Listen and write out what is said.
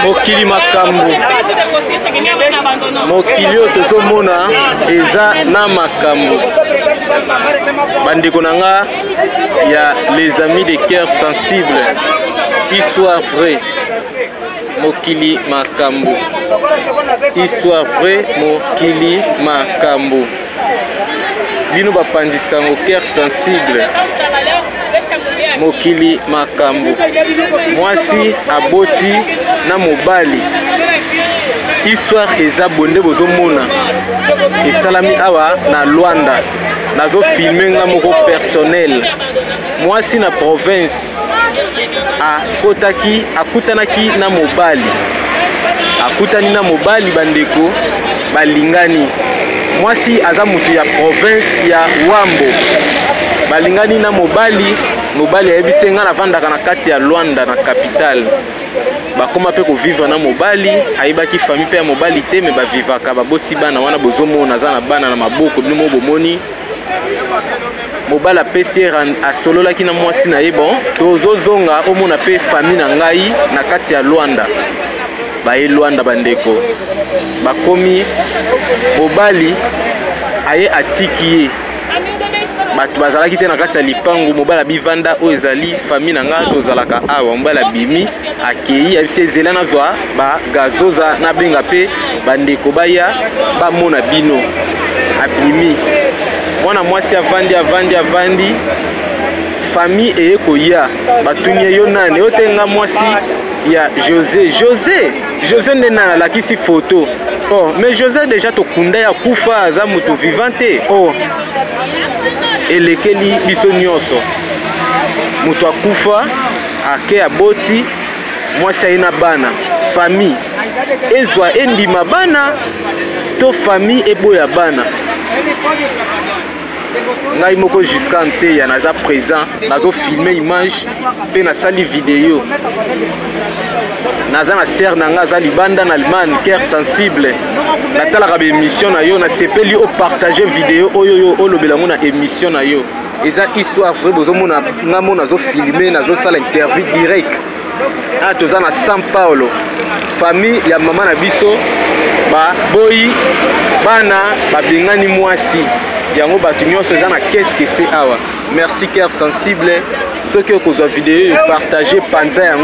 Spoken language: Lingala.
Mokili makambo, mokili oyo tozomona eza na makambo. Bandeko na nga ya les amis de cœur sensible, histoire vraie, mokili makambo, histoire vraie, mokili makambo. Bino bapanzi sango cœur sensible, mokili makambo. Mwasi aboti na mobali, histoire eza bonde bozomona esalami awa na Luanda. Nazofilme nga moko personnel. Mwasi na province akotaki, akutanaki na mobali, akutani na mobali, bandeko balingani. Mwasi aza motu ya province ya Wambo, balingani na mobali. Mobali ayebisi nga navandaka na kati ya Luanda na capitale. Bakoma mpe kovivre na mobali, ayebaki famille mpe ya mobali te, me bavivaka, baboti bana wana bozomona, aza na bana na maboko bino moko bomoni. Mobali apesi ye, asololaki na mwasi na ye, bon tozozonga omona mpe famille na ngai na kati ya Luanda. Baye Luanda, bandeko bakomi, mobali aye atiki ye, bato bazalaki te na kati ya lipangu. Mobali abivanda, oyo ezali famille na nga, tozalaka awa. Mobali abimi akei, ayebisi ezela nazwa bagazoza, nabenga mpe bandeko baya bamona bino. Abimi, mwana mwasi avandi, avandi, avandi, famille eye koya, batuni ye: yo nani? Oyo te, nga mwasi ya José. José, José nde nani? Alakisi photo. Oh, mais José déjà tokunda ya kufa, aza moto vivant te. Oh, elekeli biso nyonso, moto akufa ake aboti mwasi aye na bana, famille ezwa endima bana to famille eboya bana. Ngai moko jusqu'à nteya naza présent, nazofilme image mpe nasali video. Naza na sere na nga aza libanda na Allemagne, cœur sensible, natalaka baémission na yo, nasepeli opartage video oyo yo olobela yango na émission na yo. Eza histoire vrai, bozomona nga mo nazofilme, nazosala interview direct. Ah, toza na São Paulo, famille ya mama na biso baboyi bana, babengani mwasi yango, bato nyonso eza na keske se awa. Merci cœur sensible, soki okozwa video oyo, partage, panza yango.